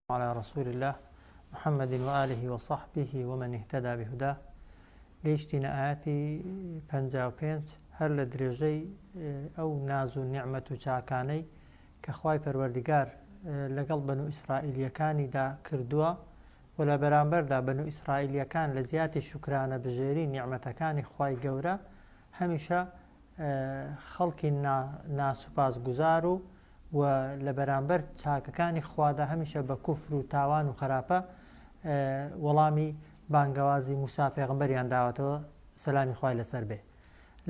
علی رسول اللە محمد و آله و صحبه و من اهتدی بهداه گەیشتینە ئایەتی 55 هەر لە درێژەی ئەو ناز و نیعمەت و چاکانەی کە خوای پەروەردگار لەگەڵ بەنو ئیسرائیلیەکانیدا کردووە و لە بەرامبەردا بەنو ئیسرائیلیەکان لە جیاتی شوکرانە بژێری نیعمەتەکانی خوای گەورە هەمیشە خەڵکی ناسوپاسگوزار و و لە بەرامبەر چاکەکانی خوادا هەمیشە بە کوفر و تاوان و خراپە وەڵامی بانگەوازی موسا پێغەمبەریان داوەتەوە سەلامی خوای لەسەر بێ.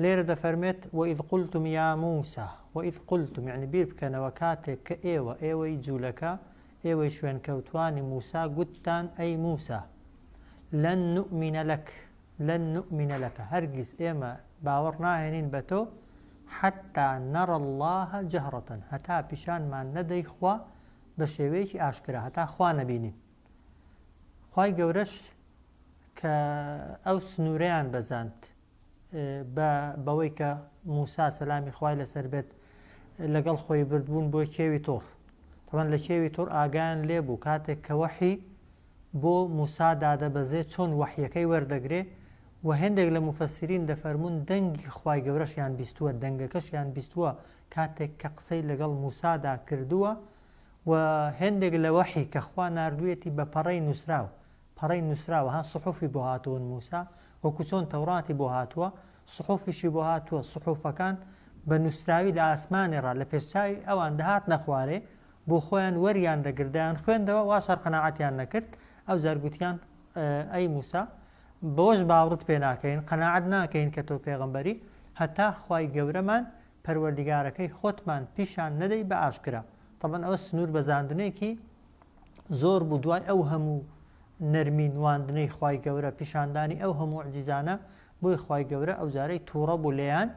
لێرە دەفەرمێت، وإذ قلتم یا موسی، وإذ قلتم یەعنی بیر بکەنەوە کاتێک کە ئێوە، ئێوەی جوولەکە، ئێوەی شوێنکەوتوانی موسا گوتتان ئەی موسا، لن نؤمن لک، لن نؤمن لک، هەرگیز ئێمە باوەڕ ناهێنین بە تۆ، حتی نری اللە جهرة، هەتا پیشانمان نەدەی خوا بە شێوەیەکی ئاشکرا، هەتا خوا نەبینین. خوای گەورەش کە ئەو سنوورەیان بەزاند بە بەوەی کە موسا سەلامی خوای لەسەر بێت لەگەڵ خۆی بردبوون بۆ کێوی تۆڕ. تەبعەن لە کێوی تۆڕ ئاگایان لێ بوو کاتێک کە وەحی بۆ موسا دادەبەزێ چۆن وەحیەکەی وەردەگرێ و هێندێک لە موفەسیرین دەفەرموون دەنگی خوای گەورەشیان بیستووە دەنگەکەشیان بیستووە کاتێک کە قسەی لەگەڵ موسادا کردووە و هێندێک لە وەحی کە خوا ناردوویەتی بە پەڕەی نووسراو پەڕەی نووسراوە ها سوحوفی بۆ هاتوون موسا وەکو چۆن تەوڕاتی بۆ هاتووە سوحوفیشی بۆ هاتووە سوحوفەکان بە نووسراوی لە ئاسمانێ ڕا لە پێش چاوی ئەوان دەهاتنە خوارێ بۆ خۆیان وەریان دەگرت دەیان خوێندەوە واش هەر قەناعەتیان نەکرد ئەوجار گوتیان ئەی موسا بەوەش باوڕت پێ ناکەین قەناعەت ناکەین کە تۆ پێغەمبەری هەتا خوای گەورەمان پەروەردیگارەکەی خۆتمان پیشان نەدەی بە ئاشکرا تەبەن ئەوە سنوور بەزاندنێکی زۆر بوو دوای ئەو هەموو نەرمی نواندنەی خوای گەورە پیشاندانی ئەو هەموو موعجیزانە بۆی خوای گەورە ئەوجارەی توڕە بوو لێیان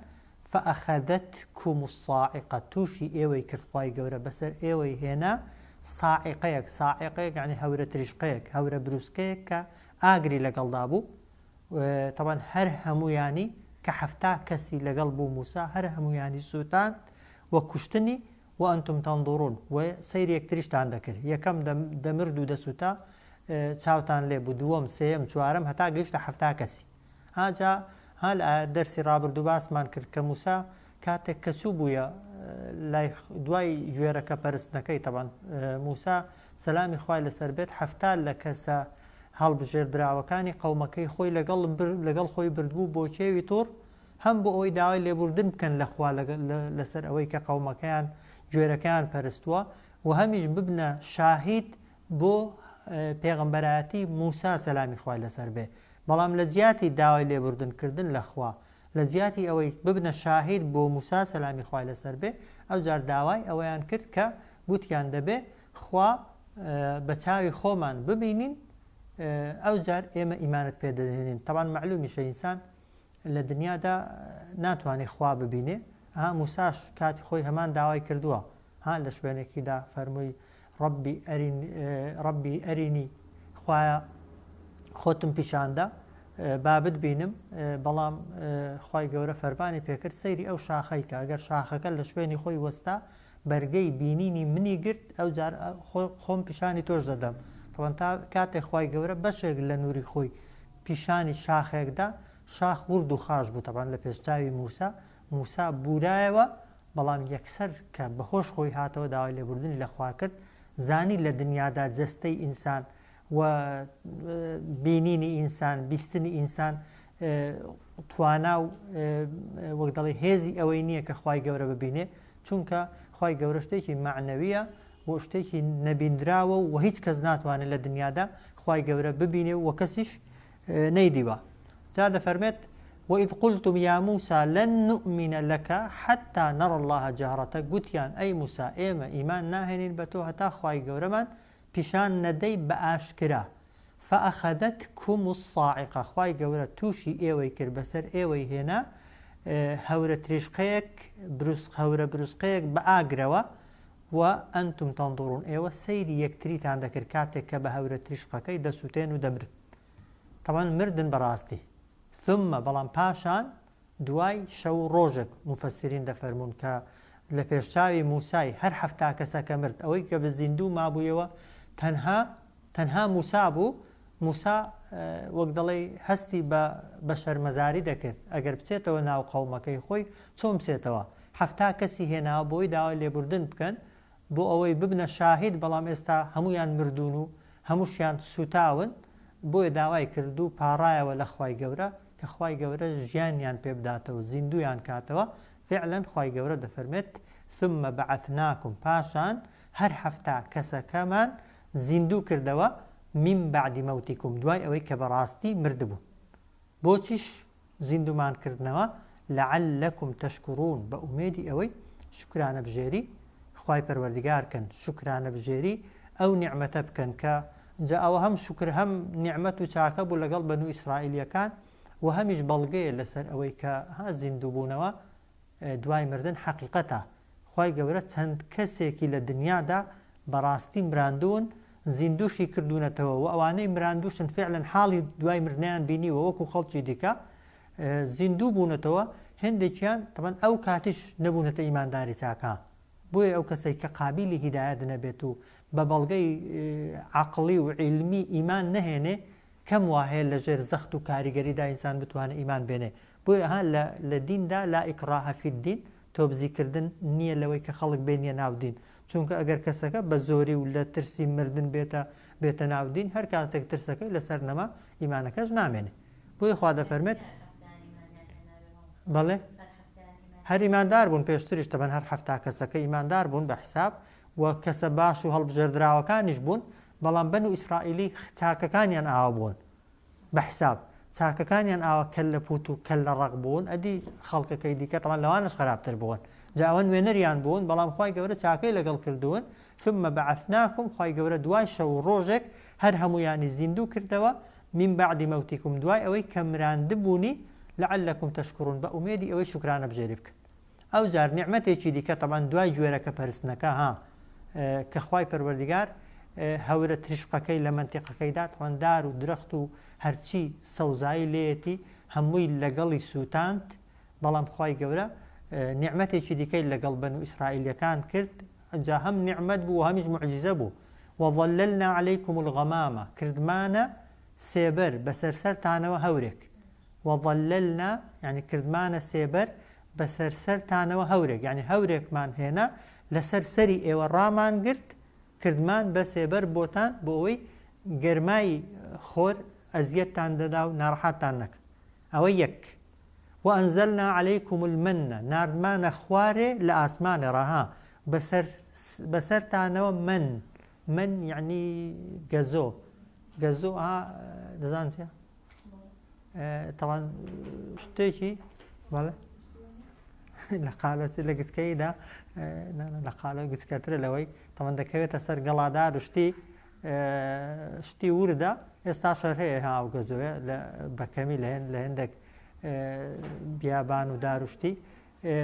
فأخذتکم الصاعقە تووشی ئێوەی کرد خوای گەورە بەسەر ئێوەی هێنا ساعقەیەک ساعقەیەک یعنی هەورە تریشقەیەک هەورە بروسکەیەک کە ئاگری لەگەڵدا بوو تەبعەن هەر هەموویانی کە 70 کەسی لەگەڵ بوو موسا هەر هەموویانی سووتاند و کوشتنی وانتم تنظرون و سەیری یەکتریشتان دەکرد یەکەم دەمرد و دەسوتا چاوتان لێ بوو دووەم سێیەم چوارەم هەتا گەیشتە 70 کەسی ها جا ها لە دەرسی ڕابردوو باسمان کرد کە موسا کاتێک کە چوو بوویە لای دوای گوێرەکە پەرستنەکەی تەبان موسا سەلامی خوای لەسەر بێت 70 لە کەسە هەڵبژێردراوەکانی قەومەکەی خۆی لەگەڵ لەگەڵ خۆی بردبوو بۆ کێوی تۆڕ هەم بۆ ئەوەی داوای لێبوردن بکەن لە خوا لەسەر ئەوەی کە قەومەکەیان گوێرەکەیان پەرستووە و هەمیش ببنە شاهید بۆ پێغەمبەرایەتی موسا سەلامی خوای لەسەر بێ بەڵام لە جیاتی داوای لێبوردن کردن لە خوا لە جیاتی ئەوەی ببنە شاهید بۆ موسا سەلامی خوای لەسەر بێ ئەوجار داوای ئەوەیان کرد کە گوتیان دەبێ خوا بە چاوی خۆمان ببینین ئەوجار ئێمە ئیمانت پێ دەهێنین تەبان مەعلومیشە ئینسان لە دنیادا ناتوانێ خوا ببینێ ها موساش کاتی خۆی هەمان داوای کردووە ها لە شوێنێکیدا فەرمووی ڕەبی ئەرین ڕەبی ئەرینی خوایە خۆتم پیشاندا با بتبینم بەڵام خوای گەورە فەرمانی پێکرد سەیری ئەو شاخەی کە ئەگەر شاخەکە لە شوێنی خۆی وەستا بەرگەی بینینی منی گرت ئەو جار خۆم پیشانی تۆش دەدەم تەوان تا کاتێک خوای گەورە بەشێک لە نوری خۆی پیشانی شاخێکدا شاخ ورد و خاش بوو تەبعەن لە پێش چاوی موسا، موسا بورایەوە بەڵام یەکسەر کە بەهۆش خۆی هاتەوە داوای لێبوردنی لە خوا کرد زانی لە دنیادا جەستەی ئینسان و بینینی ئینسان بیستنی ئینسان توانا و وەک دەڵێ هێزی ئەوەی نییە کە خوای گەورە ببینێ چونکە خوای گەورە شتێکی مەعنەویە و شتێکی نەبیندراوە و هیچ کەس ناتوانێت لە دنیادا خوای گەورە ببینێ و کەسیش نەیدیوە جا دەفەرمێت وإذ قلتم یا موسى لن نؤمن لك حتى نرى الله جهرة گوتیان ئەی موسا ئێمە ئیمان ناهێنین بە تۆ هەتا خوای گەورەمان پیشان نەدەی بە ئاشکرا فأخذتكم الصاعقة خوای گەورە تووشی ئێوەی کرد بەسەر ئێوەی هێنا هەورە تریشقەیەک بروسق هەورە بروسقەیەک بە ئاگرەوە وانتم تنظرون ئێوە سەیری یەکتریتان دەکرد کاتێک کە بە هەورە تریشقەکەی دەسوتێن و دەمرن تەبعەن مردن بەڕاستی ثم بەڵام پاشان دوای شەو و ڕۆژێک موفەسیرین دەفەرموون کە لە پێش چاوی موسای هەر 70 کەسەکە مرد ئەوەی کە بە زیندوو مابوویەوە تەنها تەنها موسا بوو، موسا وەک دەڵێی هەستی بە بە شەرمەزاری دەکرد ئەگەر بچێتەوە ناو قەومەکەی خۆی چۆن بچێتەوە 70 کەسی هێناوە بۆی داوای لێبوردن بکەن بۆ ئەوەی ببنە شاهید بەڵام ئێستا هەموویان مردوون و هەمووشیان سووتاون بۆیە داوای کرد و پاڕایەوە لە خوای گەورە کە خوای گەورە ژیانیان پێ بداتەوە زیندوویان کاتەوە فعلا خوای گەورە دەفەرمێت ثم بعثناکم پاشان هەر 70 کەسەکەمان زیندوو کردەوە من بعد موتکم دوای ئەوەی کە بەڕاستی مردبوون بۆچیش زیندوومان کردنەوە لعلکم تشکرون بە ئومێدی ئەوەی شوکرانەبژێری خوای پەروەردگار کەن شوکرانەبژێری ئەو نیعمەتە بکەن کە جا ئەوە هەم شوکر هەم نیعمەت و چاکە بوو لەگەڵ بەنو ئیسرائیلیەکان و هەمیش بەڵگەیە لەسەر ئەوەی کە ها زیندووبوونەوە دوای مردن حەقیقەتە خوای گەورە چەند کەسێکی لە دنیادا بەڕاستی مراندوون زیندووشی کردوونەتەوە و ئەوانەی مراندووشن فعلا حاڵی دوای مردنیان بینیوە وەکو خەڵکی دیکە زیندوو بوونەتەوە هێندێکیان تەبەن ئەو کاتیش نەبوونەتە ئیمانداری چاکە بۆیە ئەو کەسێک کە قابلی هیدایەت نەبێت و بە بەڵگەی عەقڵی و عیلمی ئیمان نەهێنێ کەم وا هەیە لە ژێر زەخت و کاریگەریدا ئینسان بتوانێ ئیمان بێنێ بۆیە ها لە لە دیندا لا اکراه فی الدین تۆبزی کردن نییە لەوەی کە خەڵک بێنیە ناو دین چونکە ئەگەر کەسەکە بە زۆری و لە ترسی مردن بێتە بێتە ناو دین هەر کاتێک ترسەکەی لەسەر نەما ئیمانەکەش نامێنێ بۆیە خوا دەفەرمێت بەڵێ هەر ئیماندار بوون پێشتریش تەبەن هەر 70 کەسەکە ئیماندار بوون بە حساب و کەسە باش و هەڵبژێردراوەکانیش بوون بەڵام بەنو ئیسرائیلی چاکەکانیان ئاوا بوون بە حساب چاکەکانیان ئاوا کەللە پوت و کەللە ڕەق بوون ئەدی خەڵکەکەی دیکە تەبعەن لەوانەش خراپتر بوون جا ئەوە نوێنەریان بوون بەڵام خوای گەورە چاکەی لەگەڵ کردوون ثم بعثناکم خوای گەورە دوای شەو و ڕۆژێک هەر هەموویانی زیندوو کردەوە من بعد موتکم دوای ئەوەی کە مراندبوونی لعلکم تشکرون بە ئومێدی ئەوەی شوکرانە بژێری بکەن ئەوجار نیعمەتێکی دیکە تەبعەن دوای گوێرەکە پەرستنەکە ها کە خوای پەروەردگار هەورە تریشقەکەی لە مەنتیقەکەی دا تەبعەن دار و درەخت و هەرچی سەوزایی لێیەتی هەمووی لەگەڵی سووتاند بەڵام خوای گەورە نیعمەتێکی دیکەی لەگەڵ بەنو ئیسرائیلیەکان کرد ئەجا هەم نیعمەت بوو و هەمیش معجزە بوو وظللنا علیکم الغمام کردمانە سێبەر بەسەر سەرتانەوە هەورێک وظللنا یعنی کردمانە سێبەر بەسەر سەرتانەوە هەورێک یانی هەورێکمان هێنا لەسەر سەری ئێوە ڕامان گرت کردمان بە سێبەر بۆتان بۆ ئەوەی گەرمای خۆر ئەزیەتتان دەدا و ناڕەحەتتان نەکا ئەوە یەک وأنزلنا عليكم المن ناردمانە خوارێ لە ئاسمانێ ڕا ها بەسەر بەسەرتانەوە من من یعنی گەزۆ گەزۆ ها دەزان چیە تەوان شتێکی بەڵێ لە قالە لە گچکەیدا لە قالە گچکەترە لەوەی تەوان دەکەوێتە سەر گەڵادار و شتی شتی وردە ئێستا شەر هەیە هاو گەزۆیە لە بەکەمی لە هێن لە هێندێک بیابان و داروشتی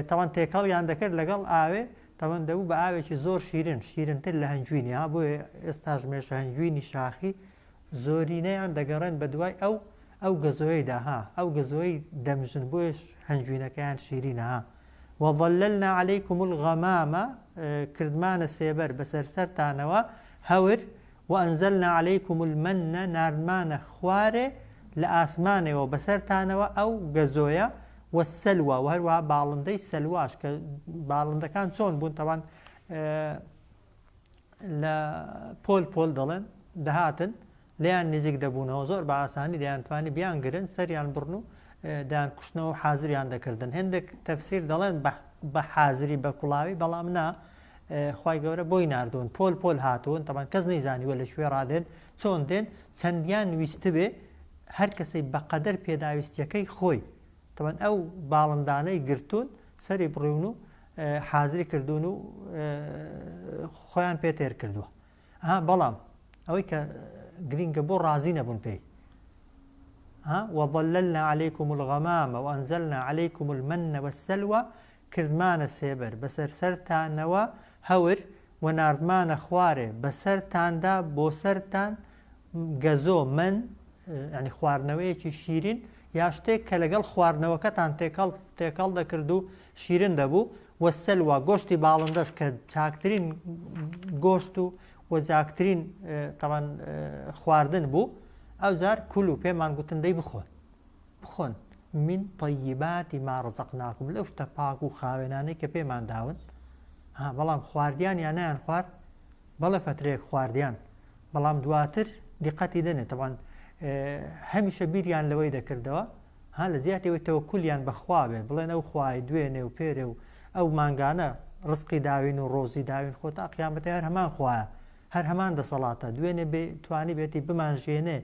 تەوان تێکەڵیان دەکرد لەگەڵ ئاوێ تەوان دەبوو بە ئاوێکی زۆر شیرن شیرنتر لە هەنگوینی ها بۆیە ئێستاش مێشە هەنگوینی شاخی زۆرینەیان دەگەڕێن بەدوای ئەو ئەو گەزۆیەیدا ها ئەو گەزۆی دەمژن بۆیەش هەنگوینەکەیان شیرینە ها وظللنا علیکم الغمام کردمانە سێبەر بەسەر سەرتانەوە هەور وانزلنا علیکم المن ناردمانە خوارێ لە ئاسمانەوە بەسەرتانەوە ئەو گەزۆیە والسلوى و هەروەها باڵندەی سەلواش کە باڵندەکان چۆن بوون تەوان لە پۆل پۆل دەڵێن دەهاتن لێیان نزیک دەبوونەوە زۆر بە ئاسانی دەیانتوانی بیانگرن سەریان بڕن و دەیان کوشتنەوە حازریان دەکردن هێندێک تەفسیر دەڵێن بە حازری بە کوڵاوی بەڵام نا خوای گەورە بۆی ناردوون پۆل پۆل هاتوون تەبان کەس نەیزانیوە لە کوێ ڕادێن چۆن دێن چەندیان ویستبێ هەر کەسەی بەقەدەر پێداویستیەکەی خۆی تەبەن ئەو باڵندانەی گرتوون سەری بڕیون و حازری کردوون و خۆیان پێ تێر کردووە ها بەڵام ئەوەی کە گرینگە بۆ ڕازی نەبوون پێی ها وظللنا عليكم الغمام وأنزلنا عليكم المن والسلوى کردمانە سێبەر بەسەر سەرتانەوە هەور و ناردمانە خوارێ بەسەرتاندا بۆ سەرتان گەزۆ من یانی خواردنەوەیەکی شیرین یا شتێک کە لەگەڵ خواردنەوەکەتان تێکەڵ تێکەڵ دەکرد و شیرن دەبوو والسلوى گۆشتی باڵندەش کە چاکترین گۆشت و و جاکترین تەوان خواردن بوو ئەوجار كلوا پێمان گوتن دەی بخۆن بخۆن من طیبات ما رزقناکم لەو شتە پاک و خاوێنانەی کە پێمان داون ها بەڵام خواردیان یا نەیان خوارد بەڵێ فەترەیەک خواردیان بەڵام دواتر دیقەتی دەنێ تەبان هەمیشە بیریان لەوەی دەکردەوە ها لە جیاتی ئەوەی تەوەکولیان بە خوا بێ بڵێن ئەو خوای دوێنێ و پێرێ و ئەو مانگانە ڕزقی داوین و ڕۆزی داوین خۆ تا قیامەتێ هەر هەمان خوایە هەر هەمان دەسەڵاتە دوێنێ بێ توانی بێتی بمانژێنێ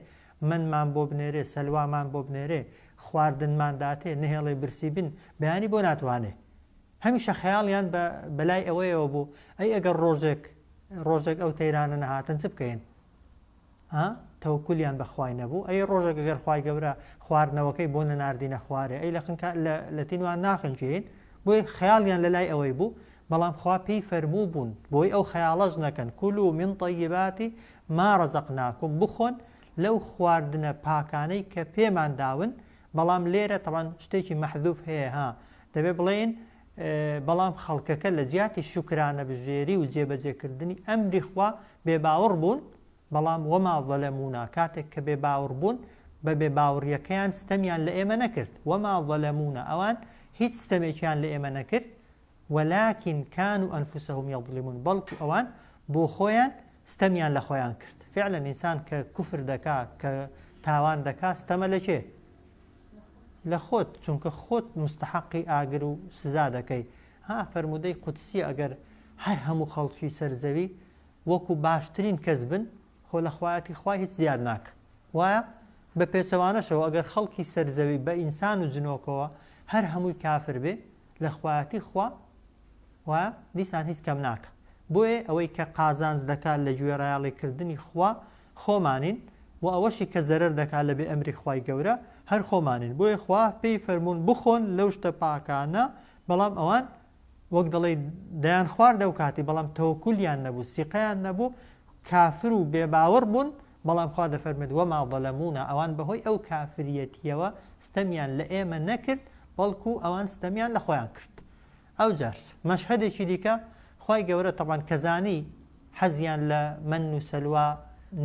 منمان بۆ بنێرێ سەلوامان بۆ بنێرێ خواردنمان داتێ نەهێڵێ برسی بن بەیانی بۆ ناتوانێ هەمیشە خەیاڵیان بە بەلای ئەوەیەوە بوو ئەی ئەگەر ڕۆژێک ڕۆژێک ئەو تەیرانە نەهاتن چ بکەین ها تەوەکولیان بە خوای نەبوو ئەی ڕۆژێک گەر خوای گەورە خواردنەوەکەی بۆ نەناردینە خوارێ ئەی لە خنکا لە لە تینوان ناخنکێین بۆیە خەیاڵیان لە لای ئەوەی بوو بەڵام خوا پێی فەرموو بوون بۆی ئەو خەیاڵەش نەکەن كلوا من طيبات ما رزقناكم بخۆن لەو خواردنە پاکانەی کە پێمان داون بەڵام لێرە تەبعەن شتێکی مەحذوف هەیە ها دەبێ بڵێین بەڵام خەڵکەکە لە جیاتی شوکرانەبژێری و جێبەجێکردنی ئەمری خوا بێباوڕ بوون، بەڵام وما ظلمونا کاتێک کە بێباوڕ بوون بە بێباوڕیەکەیان ستەمیان لە ئێمە نەکرد، وما ظلمونا ئەوان هیچ ستەمێکیان لە ئێمە نەکرد، ولکن کانوا انفسهم یظلمون بەڵکو ئەوان بۆ خۆیان ستەمیان لە خۆیان کرد. فعلا ئینسان کە کوفر دەکا کە تاوان دەکا ستەمە لە کێ؟ لە خۆت چونکە خۆت مستحەقی ئاگر و سزا دەکەی ها فەرموودەی قودسیە ئەگەر هەر هەموو خەڵکی سەر زەوی وەکو باشترین کەس بن خۆ لە خوایەتی خوا هیچ زیاد ناکە وایە بە پێچەوانەشەوە ئەگەر خەڵکی سەر زەوی بە ئینسان و جنۆکەوە هەر هەمووی کافر بێ لە خوایەتی خوا وایە دیسان هیچ کەم ناکا بۆیە ئەوەی کە قازانج دەکات لە گوێڕایەڵی کردنی خوا خۆمانین وە ئەوەشی کە زەرەر دەکات لە بێ ئەمری خوای گەورە هەر خۆمانین بۆیە خوا پێی فەرموون بخۆن لەو شتە پاکانە بەڵام ئەوان وەک دەڵێی دەیان خوارد ئەو کاتی بەڵام تەوەکولیان نەبوو سیقەیان نەبوو کافر و بێ باوەڕ بوون بەڵام خوا دەفەرمێت وما ظلمونا ئەوان بەهۆی ئەو کافریەتیەوە ستەمیان لە ئێمە نەکرد بەڵکو ئەوان ستەمیان لە خۆیان کرد ئەوجار مەشهەدێکی دیکە خوای گەورە تەبعەن کە زانی حەزیان لە مەن و سەلوا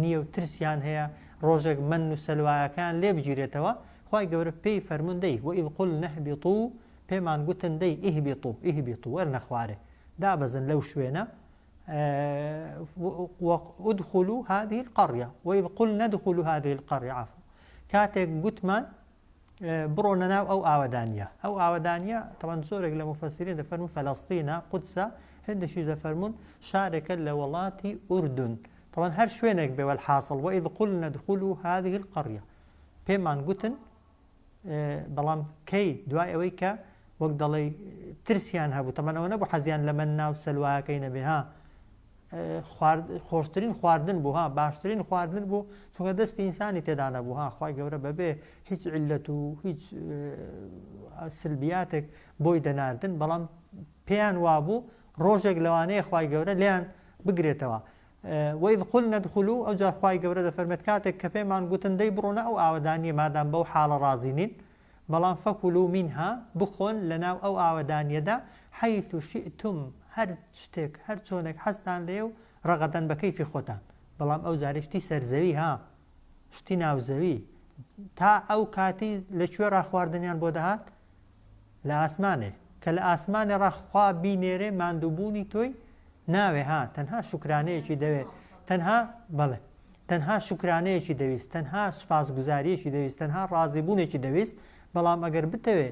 نییە و ترسیان هەیە ڕۆژێک مەن و سەلوایەکەیان لێ بگیرێتەوە خوای گەورە پێی فەرموون دەی وإذ قلنا اهبطوا پێمان گوتن دەی اهبطوا اهبطوا وەرنە خوارێ دابەزن لەو شوێنە ادخلوا هذه القرية وإذ قلنا ادخلوا هذه القرية عفوا کاتێک گوتمان بڕۆنە ناو ئەو ئاوەدانییە. ئەو ئاوەدانییە تەبعەن زۆرێک لە موفەسیرین دەفەرموون فەلەستینە، قودسە، هێندێکیش دەفەرموون شارێکە لە وەڵاتی ئوردون. تەبعەن هەر شوێنێک بێ وەلحاسڵ وإذ قلنا ادخلوا هذه القریە پێمان گوتن بەڵام کەی دوای ئەوەی کە وەک دەڵێی ترسیان هەبوو تەبعەن ئەوە نەبوو حەزیان لە مەننا و سەلوایەکەی نەبێ ها خوارد خۆشترین خواردن بوو ها باشترین خواردن بوو چونکە دەستی ئینسانی تێدا نەبوو ها خوای گەورە بەبێ هیچ عیلەت و هیچ سلبیاتێک بۆی دەناردن بەڵام پێیان وابوو ڕۆژێک لەوانەیە خوای گەورە لێیان بگرێتەوە وإذ قلنا ادخلوا ئەوجار خوای گەورە دەفەرمێت کاتێک کە پێمان گوتن دەی بڕۆنە ئەو ئاوەدانیە مادام بەو حاڵە ڕازی نین بەڵام فکلوا منها بخۆن لەناو ئەو ئاوەدانیەدا حیث شئتم هەر شتێک هەر چۆنێک حەزتان لێیە و رغدا بە کەیفی خۆتان بەڵام ئەو جارەی شتی سەر زەوی ها شتی ناو زەوی تا ئەو کاتی لە کوێ ڕا خواردنیان بۆ دەهات لە ئاسمانێ کە لە ئاسمانێ ڕا خوا بینێرێ ماندووبوونی تۆی ناوێ ها تەنها شوکرانەیەکی دەوێ تەنها بەڵێ تەنها شوکرانەیەکی دەویست، تەنها سوپاسگوزارییەکی دەویست، تەنها ڕازیبوونێکی دەویست، بەڵام ئەگەر بتەوێ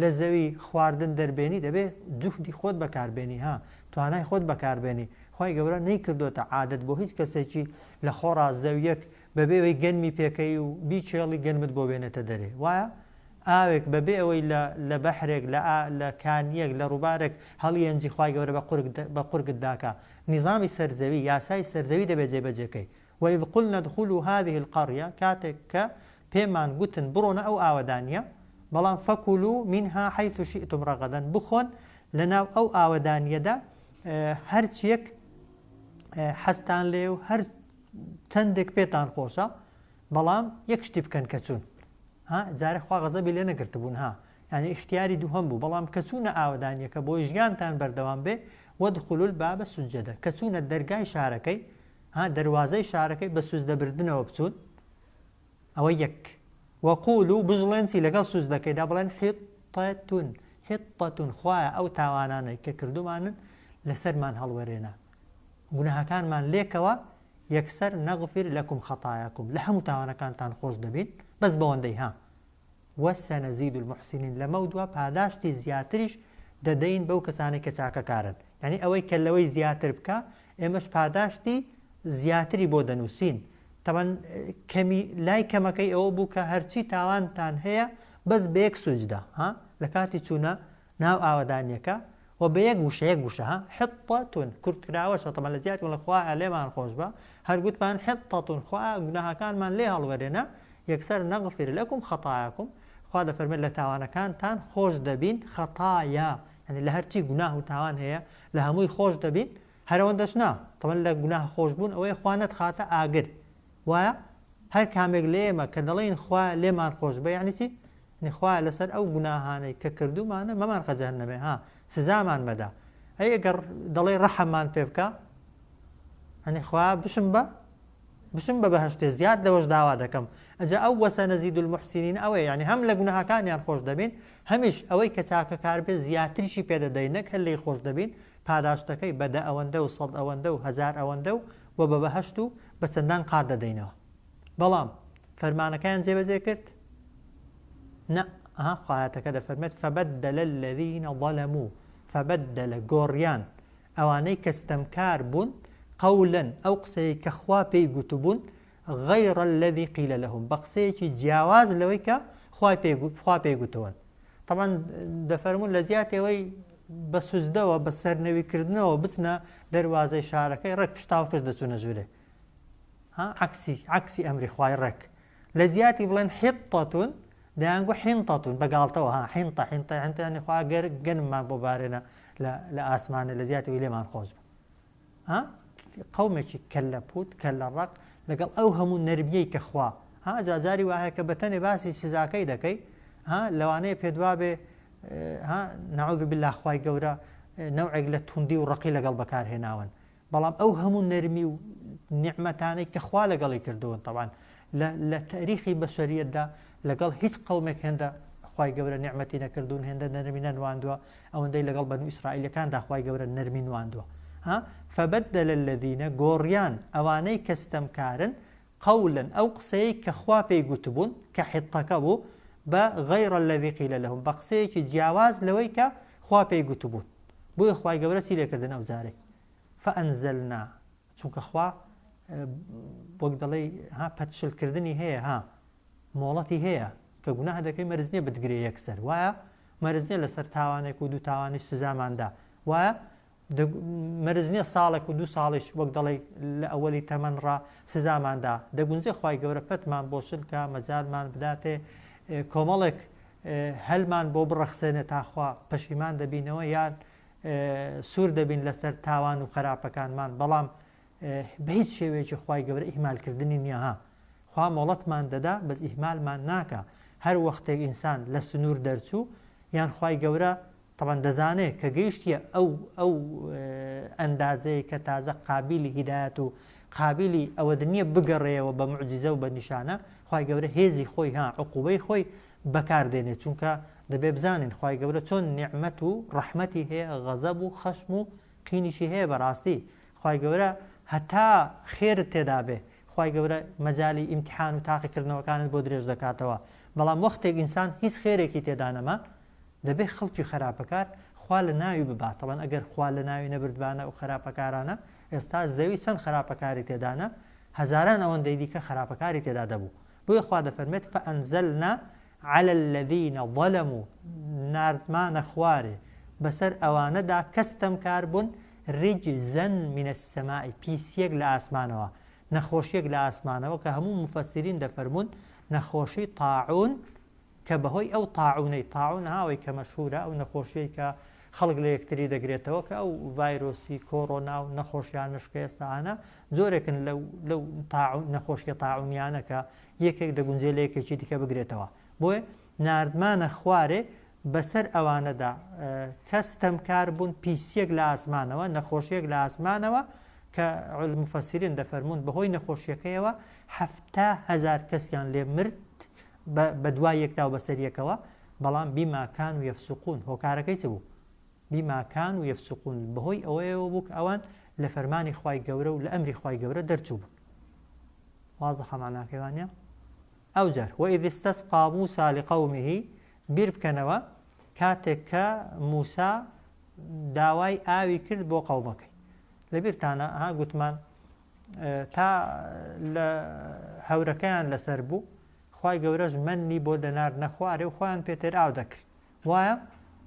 لە زەوی خواردن دەربێنی دەبێ جوهدی خۆت بەکاربێنی ها توانای خۆت بەکاربێنی، خوای گەورە نەیکردۆتە عادەت بۆ هیچ کەسێکی لە خۆڕا زەویەک بەبێ ئەوەی گەنمی پێکەی و بیکێڵی گەنمت بۆ بێنێتە دەرێ وایە؟ ئاوێک بەبێ ئەوەی لە لە بەحرێک لە ئا لە کانیەک لە ڕووبارێک هەڵیەنجی خوای گەورە بە قورگ بە قورگت داکا نیزامی سەر زەوی یاسای سەر زەوی دەبێ جێبەجێ کەی وإذ قلنا ادخلوا هذه القریە کاتێک کە پێمان گوتن بڕۆنە ئەو ئاوەدانیە بەڵام فکلوا منها حیث شئتم رغدا بخۆن لەناو ئەو ئاوەدانیەدا هەرچیەک حەزتان لێ و هەر چەندێک پێتان خۆشە بەڵام یەک شتی بکەن کە چوون ها جارێ خوا غەزەبی لێ نەگرتبوون ها یانی ئیختیاری دووهەم بوو بەڵام کە چوونە ئاوەدانیەکە بۆی ژیانتان بەردەوام بێ وادخلوا الباب سجدا کە چوونە دەرگای شارەکەی. ها دەروازەی شارەکەی بە سوزدەبردنەوە بچوون ئەوە یەک وقولوا بژڵێن چی لەگەڵ سوجدەکەیدا بڵێن حطة حطة خوایە ئەو تاوانانەی کە کردومانن لەسەرمان هەڵوەرێنە گوناهەکانمان لێکەوە یەکسەر نغفر لكم خطاياكم لە هەموو تاوانەکانتان خۆش دەبین بەس بەوەندەی ها وسنزید المحسنین لەمەودوا پاداشتی زیاتریش دەدەین بەو کەسانەی کە چاکەکارن یعنی ئەوەی کە لەوەی زیاتر بکە ئێمەش پاداشتی زیاتری بۆ دەنووسین تەبعەن کەمی لای کەمەکەی ئەوە بوو کە هەرچی تاوانتان هەیە بەس بە یەک سوجدە ها لە کاتی چوونە ناو ئاوەدانیەکە و بە یەک وشە یەک وشە ها حطة کورتکراوەشە تەبعەن لە جیاتی بڵێ خوایە لێمان خۆش بە هەر گوتمان حطة خوایە گوناهەکانمان لێ هەڵوەرێنە یەکسەر نغفر لكم خطاياكم خوا دەفەرمێت لە تاوانەکانتان خۆش دەبین خطايا یعنی لە هەرچی گوناه و تاوان هەیە لە هەمووی خۆش دەبین هەر ئەوەندەش نا، تەبعەن لە گوناه خۆش بوون ئەوەیە خوا نەتخاتە ئاگر وایە؟ هەر کامێک لە ئێمە کە دەڵێین خوایە لێمان خۆش بە یەعنی چی؟ یەعنی خوایە لەسەر ئەو گوناهانەی کە کردوومانە مەمانخە جەهەنەمێ ها سزامان مەدە ئەی ئەگەر دەڵێی ڕەحممان پێ بکە یەعنی خوایە بشم بە بچم بە بەهەشتێ زیاد لەوەش داوا دەکەم ئەجا ئەو وسنزید المحسنین ئەوەیە یانی هەم لە گوناهەکانیان خۆش دەبین هەمیش ئەوەی کە چاکەکار بێ زیاتریشی پێ دەدەین نەک هەر لێی خۆش دەبین پاداشتەکەی بە دە ئەوەندە و سەد ئەوەندە و هەزار ئەوەندە و و بە بەهەشت و بە چەندان قات دەدەینەوە بەڵام فەرمانەکەیان جێبەجێ کرد نە ئەها خوایەتەکە دەفەرمێت فبدل الذین ظلموا فبدل گۆڕیان ئەوانەی کە ستەمکار بوون، قولا، ئەو قسەیەی کە خوا پێی گوتبوون، غیر الذی قیل لهم، بە قسەیەکی جیاواز لەوەی کە خوای پێ خوا پێی گوتوون. تەبعەن دەفەرموون لە جیاتی ئەوەی بە سوجدەوە بە سەرنەوی کردنەوە بچنە دەروازەی شارەکەی ڕێک پشتاوپشت دەچوونە ژوورێ. ها عەکسی عەکسی ئەمری خوای ڕێک. لە جیاتی بڵێن حطة دەیانگو حنطة بە گاڵتەوە ها حنطە حنطە حنطە یانی خوا گەر گەنممان بۆ بارێنە لە لە ئاسمانە لە جیاتی ئەوەی لێمان خۆش بوو ها قەومێکی کەللە پوت کەللە ڕەق لەگەڵ ئەو هەموو نەرمیەی کە خوا ها جا جاری وایە کە بەتەنێ باسی سزاکەی دەکەی ها لەوانەیە پێدوابێ ها نعوذ بالله خوای گەورە نەوعێک لە توندی و ڕقی لەگەڵ بەکارهێناون بەڵام ئەو هەموو نەرمی و نیعمەتانەی کە خوا لەگەڵی کردوون تەبعەن لە لە تاریخی بەشەریەتدا لەگەڵ هیچ قەومێک هێندە خوای گەورە نیعمەتی نەکردوون هێندە نەرمی نەنواندووە ئەوەندەی لەگەڵ بەنو ئیسرائیلەکاندا خوای گەورە نەرمی نواندووە ها فبدل الذين گۆڕیان ئەوانەی کە ستەمکارن قولا ئەو قسەیەی کە خوا پێی گوتبوون کە حطەکە بوو بە غیر الذي قيل لهم بە قسەیەکی جیاواز لەوەی کە خوا پێی گوتبوون بۆیە خوای گەورە چی لێکردن ئەو جارەی فانزلنا چونکە خوا وەک دەڵێی ها پەتشلکردنی هەیە ها مۆڵەتی هەیە کە گوناه دەکەی مەرج نییە بتگرێ یەکسەر وایە مەرج نییە لەسەر تاوانێک و دوو تاوانیش سزاماندا وایە مەرج نییە ساڵێک و دوو ساڵیش وەک دەڵێ لە ئەوەلی تەمەن ڕا سزاماندا دەگونجێ خوای گەورە پەتمان بۆ شلکە مەجالمان بداتێ کۆمەڵێک هەلمان بۆ بڕەخسێنێ تاخوا پەشیمان دەبینەوە یان سوور دەبین لەسەر تاوان و خراپەکانمان بەڵام بە هیچ شێوەیەکی خوای گەورە ئیهمالکردنی نییە ها خوا مۆڵەتمان دەدا بەس ئیهمالمان ناکا هەر وەختێک ئینسان لە سنوور دەرچوو یان خوای گەورە تەبعەن دەزانێ کە گەیشتیە ئەو ئەو ئەندازەیە کە تازە قابیلی هیدایەت و قابیلی ئەوە نییە بگەڕێیەوە بە موعجیزە و بە نیشانە خوای گەورە هێزی خۆی ها عقوبەی خۆی بەکار دێنێ چونکە دەبێ بزانین خوای گەورە چۆن نیعمەت و ڕەحمەتی هەیە غەزەب و خەشم و قینیشی هەیە بەڕاستی خوای گەورە هەتا خێرت تێدا بێ خوای گەورە مەجالی ئیمتیحان و تاقیکردنەوەکانت بۆ درێژ دەکاتەوە بەڵام وەختێک ئینسان هیچ خێرێکی تێدا نەما دەبێ خەڵکی خەراپەکار خوا لە ناوی ببا تەبعەن ئەگەر خوا لە ناوی نەبردبانە ئەو خەراپەکارانە ئێستا زەوی چەند خەراپەکاری تێدانە هەزاران ئەوەندەی دیکە خەراپەکاری تێدا دەبوو بۆیە خوا دەفەرمێت فأنزلنا علی الذین ظلموا ناردمانە خوارێ بەسەر ئەوانەدا کە ستەمکار بوون رجزا من السماء پیسیەک لە ئاسمانەوە نەخۆشیەک لە ئاسمانەوە کە هەموو موفەسیرین دەفەرموون نەخۆشی طاعون کە بەهۆی ئەو تاعونەی، تاعون ها ئەوەی کە مەشهورە، ئەو نەخۆشیەی کە خەڵک لە یەکتری دەگرێتەوە کە ئەو ڤایرۆسی کۆڕۆنا و نەخۆشیانەش کە ئێستا هەنە جۆرێکن لەو لەو تاعون نەخۆشیە تاعونیانە کە یەکێک دەگونجێ لە یەکێکی دیکە بگرێتەوە بۆیە ناردمانە خوارێ بەسەر ئەوانەدا کە ستەمکار بوون پیسیەک لە ئاسمانەوە نەخۆشیەک لە ئاسمانەوە. کە المفسرین دەفەرموون بەهۆی نەخۆشیەکەیەوە 70 هەزار کەسیان لێ مرد بە دوای یەکدا و بەسەر یەکەوە، بەڵام بما كانوا يفسقون هۆکارەکەی چ بوو؟ بما كانوا يفسقون بەهۆی ئەوەیەوە بوو کە ئەوان لە فەرمانی خوای گەورە و لە ئەمری خوای گەورە دەرچوو بوون. وازحە معناکەی وانە؟ ئەوجار وإذ استسقى موسى لقومه بیر بکەنەوە کاتێک کە موسا داوای ئاوی کرد بۆ قەومەکەی لەبیرتانە ها گوتمان تا لە هەورەکەیان لەسەر بوو خوای گەورەش مەنی بۆ دەناردنە خوارێ و خۆیان پێ تێر ئاو دەکرد وایە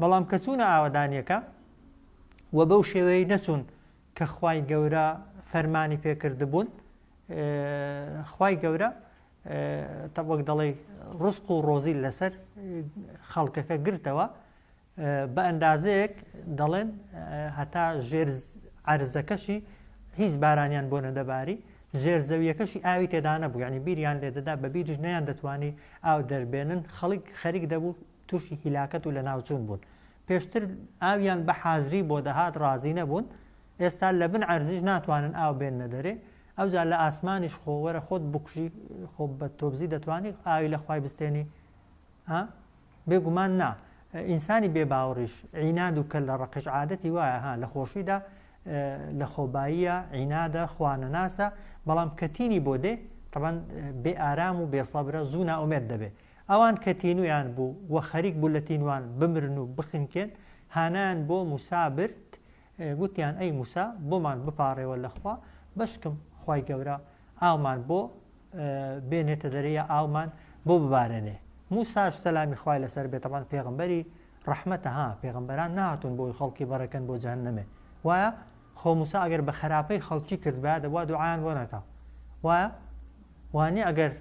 بەڵام کە چوونە ئاوەدانیەکە و بەو شێوەیە نەچوون کە خوای گەورە فەرمانی پێکردبوون خوای گەورە وەک دەڵێ ڕزق و ڕۆزی لەسەر خەڵکەکە گرتەوە بە ئەندازەیەک دەڵێن هەتا ژێر عەرزەکەشی هیچ بارانیان بۆ نەدەباری، ژێر زەویەکەشی ئاوی تێدا نەبوو، یانی بیریان لێ دەدا بە بیریش نەیان دەتوانی ئاو دەربێنن، خەڵک خەریک دەبوو تووشی هیلاکەت و لەناوچوون بوون. پێشتر ئاویان بە حازری بۆ دەهات ڕازی نەبوون، ئێستا لە بن عەرزیش ناتوانن ئاو بێننە دەرێ، ئەوجا لە ئاسمانیش خۆ وەرە خۆت بکوژی خۆ بە تۆبزی دەتوانی ئاوی لە خوای بستێنی؟ ها؟ بێگومان نا. ئینسانی بێ باوەڕیش عیناد و کەللە ڕەقیش عادەتی وایە ها لە خۆشیدا لە خۆباییە، عینادە، خوانەناسە، بەڵام کە تینی بۆ دێ تەبعەن بێ ئارام و بێ سەبرە زوو نائومێد دەبێ. ئەوان کە تینویان بوو و خەریک بوو لە تینوان بمرن و بخنکێن هانایان بۆ موسا برد گوتیان ئەی موسا بۆمان بپاڕێوە لە خوا بەشکم خوای گەورە ئاومان بۆ بێنێتە دەرێ یا ئاومان بۆ ببارێنێ. موساش سەلامی خوای لەسەر بێ تەبعەن پێغەمبەری ڕەحمەتە ها پێغەمبەران نەهاتوون بۆی خەڵکی بەڕێکەن بۆ جەهەنەمێ وایە؟ خۆ موسا ئەگەر بە خەراپەی خەڵکی کردبایە دەبوا دوعایان بۆ نەکا وایە؟ وانیە ئەگەر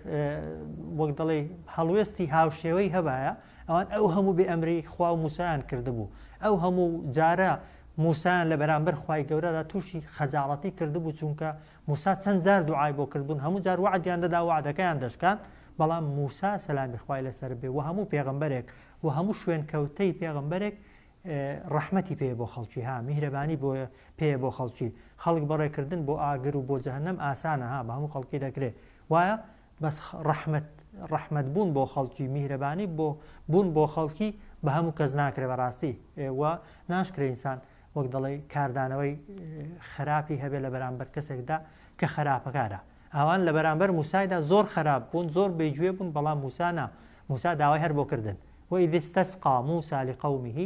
وەک دەڵێی هەڵوێستی هاوشێوەی هەبایە ئەوان ئەو هەموو بێ ئەمری خوا و موسایان کردبوو ئەو هەموو جارە موسایان لە بەرامبەر خوای گەورەدا تووشی خەجاڵەتی کردبوو چونکە موسا چەند جار دوعای بۆ کردبوون هەموو جار وەعدیان دەدا وەعدەکەیان دەشکاند بەڵام موسا سەلامی خوای لەسەر بێ و هەموو پێغەمبەرێک و هەموو شوێنکەوتەی پێغەمبەرێک ڕەحمەتی پێیە بۆ خەڵکی ها میهرەبانی بۆ پێیە بۆ خەڵکی خەڵک بەڕێکردن بۆ ئاگر و بۆ جەهەنەم ئاسانە ها بە هەموو خەڵکی دەکرێ وایە بەس ڕەحمەت ڕەحمەت بوون بۆ خەڵکی میهرەبانی بۆ بوون بۆ خەڵکی بە هەموو کەس ناکرێ بەڕاستی و ناشکرێ ئینسان وەک دەڵێ کاردانەوەی خراپی هەبێ لە بەرامبەر کەسێکدا کە خراپەکارە ئەوان لە بەرامبەر موسایدا زۆر خراپ بوون زۆر بێگوێ بوون بەڵام موسا نا موسا داوای هەر بۆ کردن وإذ استسقی موسی لقومه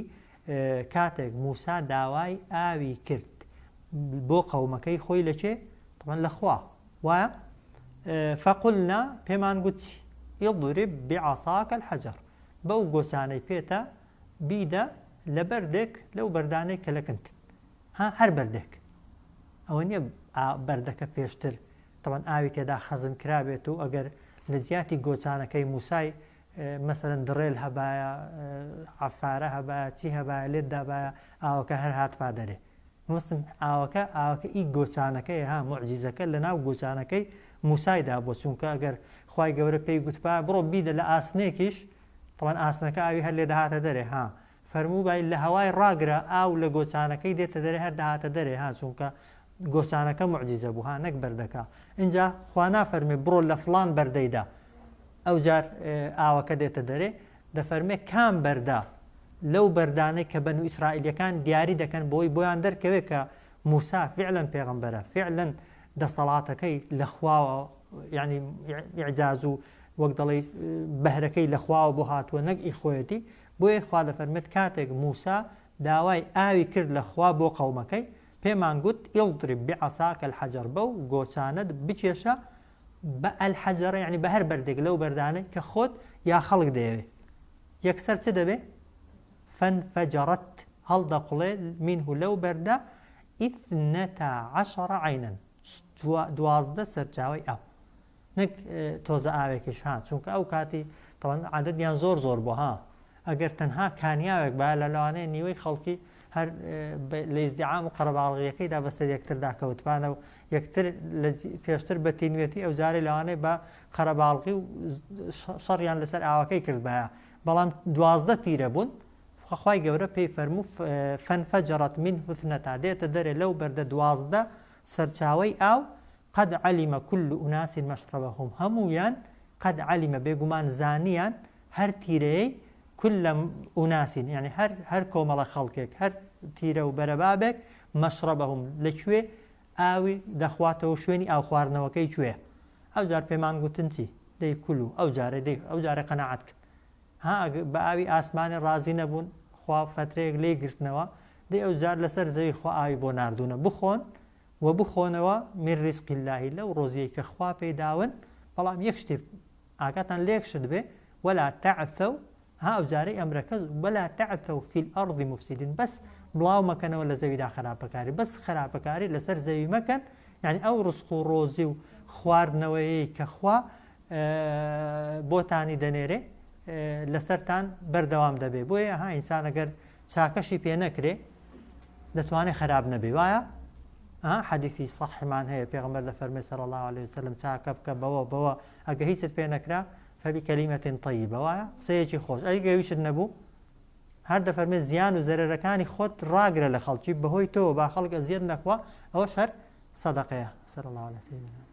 کاتێک موسا داوای ئاوی کرد بۆ قەومەکەی خۆی لە کێ؟ طبعا لە خوا وایە فقلنا پێمان گوت چی؟ اضرب بعصاک الحجر بەو گۆچانەی پێتە بیدە لە بەردێک لەو بەردانەی کە لە کنتن ها هەر بەردێک ئەوە نییە بەردەکە پێشتر تەبعەن ئاوی تێدا خەزن کرابێت و ئەگەر لە جیاتی گۆچانەکەی موسای مەسەلەن دڕێل هەبایە عەفارە هەبایە چی هەبایە لێت دابایە ئاوەکە هەر هاتبا دەرێ مەبەستم ئاوەکە ئاوەکە ئی گۆچانەکەی ها موعجیزەکە لە ناو گۆچانەکەی موسایدا بۆ چونکە ئەگەر خوای گەورە پێی گوتبا بڕۆ بیدە لە ئاسنێکیش تەبعەن ئاسنەکە ئاوی هەر لێ دەهاتە دەرێ ها فەرمووبای لە هەوای ڕاگرە ئاو لە گۆچانەکەی دێتە دەرێ هەر دەهاتە دەرێ ها چونکە گۆچانەکە موعجیزە بوو ها نەک بەردەکە ئینجا خوا نافەرمێ بڕۆ لە فڵان بەردەیدا ئەوجار ئاوەکە دێتە دەرێ دەفەرمێ کام بەردە لەو بەردانەی کە بەنو ئیسرائیلیەکان دیاری دەکەن بۆی بۆیان دەرکەوێت کە موسا فعلا پێغەمبەرە فعلا دەسەڵاتەکەی لە خواوە یعنی ئیعجاز و وەک دەڵێی بەهرەکەی لە خواوە بۆ هاتووە نەک ئی خۆیەتی بۆیە خوا دەفەرمێت کاتێک موسا داوای ئاوی کرد لە خوا بۆ قەومەکەی پێمان گوت اضرب بعصاک الحجر بەو گۆچانەت بکێشە بە الحجر یعنی بە هەر بەردێک لەو بەردانەی کە خۆت یا خەڵک دەیەوێ یەکسەر چ دەبێ فانفجرت هەڵدەقوڵێ منه لەو بەردە اثنتا عشر عینا 12 سەرچاوەی ئاو نەک تۆزە ئاوێکیش ها چونکە ئەو کاتی تەوان عادەتیان زۆر زۆر بۆ ها ئەگەر تەنها کانیاوێک با لە لەوانەیە نیوەی خەڵکی هەر لە ئیزدیعام و قەرەباڵغیەکەیدا بەسەر یەکتردا کەوتبانە و یەکتر پێشتر بە تینوێتی ئەو جارەی لەوانەیە بە قەرەباڵغی و شەڕیان لەسەر ئاوەکەی کردبایە بەڵام 12 تیرە بوون خوای گەورە پێی فەرموو فانفجرت منه اثنتا دێتە دەرێ لەو بەردە 12. سەرچاوەی ئاو، قد علم كل اناس مشربهم هەموویان قد علم بێگومان زانیان هەر تیرەیەی كل اناس یعنی هەر هەر کۆمەڵە خەڵکێک هەر تیرە و بەرەبابێک مشربهم لە کوێ ئاوی دەخواتەوە شوێنی ئاو خواردنەوەکەی کوێ ئەو جار پێمان گوتن چی دەی کولو ئەو جارێ دەی ئەو جارێ قەناعەت کرد ها بە ئاوی ئاسمانی ڕازی نەبوون خوا فەترەیەک لێی گرتنەوە دەی ئەو جار لەسەر زەوی خوا ئاوی بۆ ناردوونە بخۆن و بخۆنەوە من رزق اللە لەو ڕۆزیەی کە خوا پێی داون بەڵام یەک شتی ئاگاتان لە یەک شت بێ ولا تعثوا ها ئەو جارەی ئەمرەکە ولا تعثوا في الارض مفسدين بەس بڵاو مەکەنەوە لە زەویدا خراپەکاری بەس خراپەکاری لەسەر زەوی مەکەن یعنی ئەو ڕزق و ڕۆزی و خواردنەوەیەی کە خوا بۆتانی دەنێرێ لەسەرتان بەردەوام دەبێ بۆیە ها ئینسان ئەگەر چاکەشی پێ نەکرێ دەتوانێت خراپ نەبێ وایە حەدیثی صحمان هەیە پێغمبەر دەفەرمێ صلی الله عليه وسلم چاکە بکە بەوە بەوە ئەگە هیچت پێ نەکرا فبکلمة طیبە وایە قسەیەکی خۆش ئەی گەویشت نەبوو هەر دەفەرمێ زیان و زەرەرەکانی خۆت ڕاگرە لە خەڵکی بەهۆی تۆ با خەڵک ئەزیەت نەخوا ئەوەش هەر صدقەیە صلی الله عليه وسلم.